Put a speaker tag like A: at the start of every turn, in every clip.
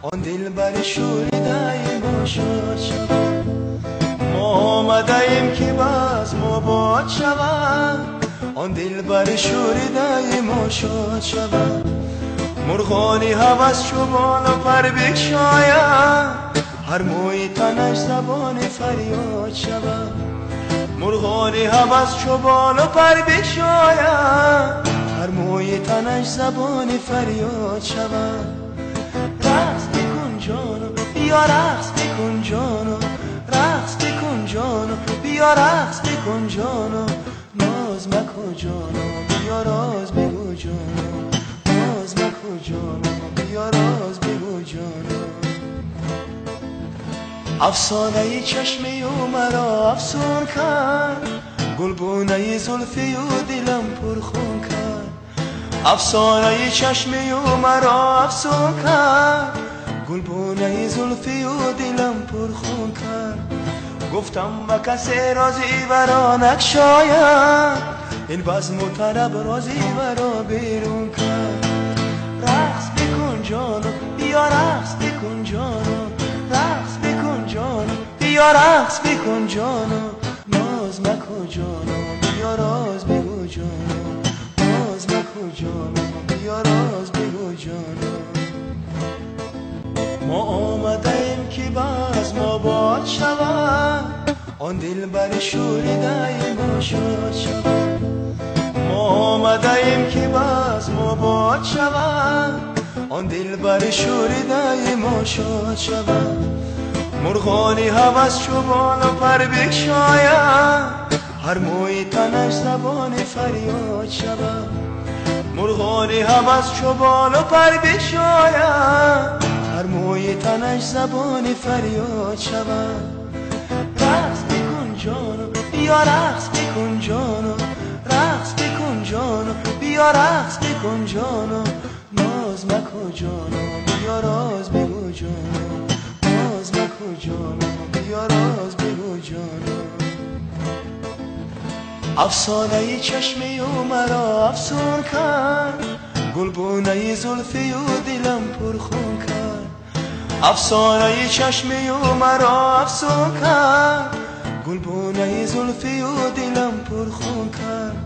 A: Он дилбари шӯридаи мо шод шавад. Мо омадаем, ки базму бод шавад. Он дилбари шӯридаи мо шод шавад. Мурғони ҳавас чу болу пар бикшояд, ҳар мӯи танаш забони фарёд шавад. Мурғони ҳавас чу болу пар бикшояд, ҳар мӯи танаш забони фарёд шавад. Рақс бикун, ҷону, биё рақс бикун, ҷону, рақс бикун, ҷону, биё рақс бикун, ҷону, ноз макун, ҷону, биё роз бигӯ, ҷону, ноз макун, ҷону, биё роз бигӯ, ҷону. Афсонаи чашми ӯ маро афсун кард, гулбунаи зулфи ӯ дилам пурхун кард. Афсонаи чашми ӯ маро афсун кард, гулбунаи зулфи ӯ дилам пурхун кард. Гуфтам ба касе рози варо накшояд, ин базму тараб рози варо берун кард. Рақс бикун, ҷону, биё рақс бикун, ҷону, рақс бикун, ҷону, биё рақс бикун, ҷону, ноз макун, ҷону, биё роз бигӯ, ҷону, ноз макун, ҷону, биё роз бигӯ, ҷону. Мо омадаем, ки базму бод шавад. Он дилбари шӯридаи мо шод шавад. Мо омадаем, ки базму бод шавад. Он дилбари шӯридаи мо шод шавад. Мурғони ҳавас чу болу пар бикшояд, ҳар мӯи танаш забони фарёд шавад. Мурғони ҳавас чу болу пар бикшояд, ҳар мӯи танаш забони фарёд шавад. Рақс бикун, ҷону, биё рақс бикун, ҷону, рақс бикун, ҷону, биё рақс бикун, ҷону, ноз макун, ҷону, биё роз бигӯ, ҷону, ноз макун, ҷону, биё роз бигӯ, ҷону. Афсонаи чашми ӯ маро афсун кард, гулбунаи зулфи ӯ дилам пурхун кард. Афсонаи чашми ӯ маро афсун кард, гулбунаи зулфи ӯ дилам пурхун кард.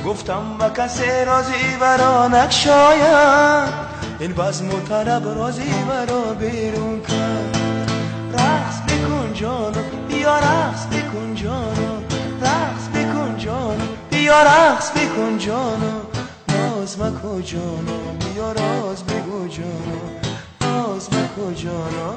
A: Гуфтам ба касе рози варо накшояд, ин базму тараб рози варо берун кард. Рақс бикун, ҷону, биё рақс бикун, ҷону, рақс бикун, ҷону, биё рақс бикун, ҷону, ноз макун, ҷону, биё роз бигӯ, ҷону, ноз макун, ҷону.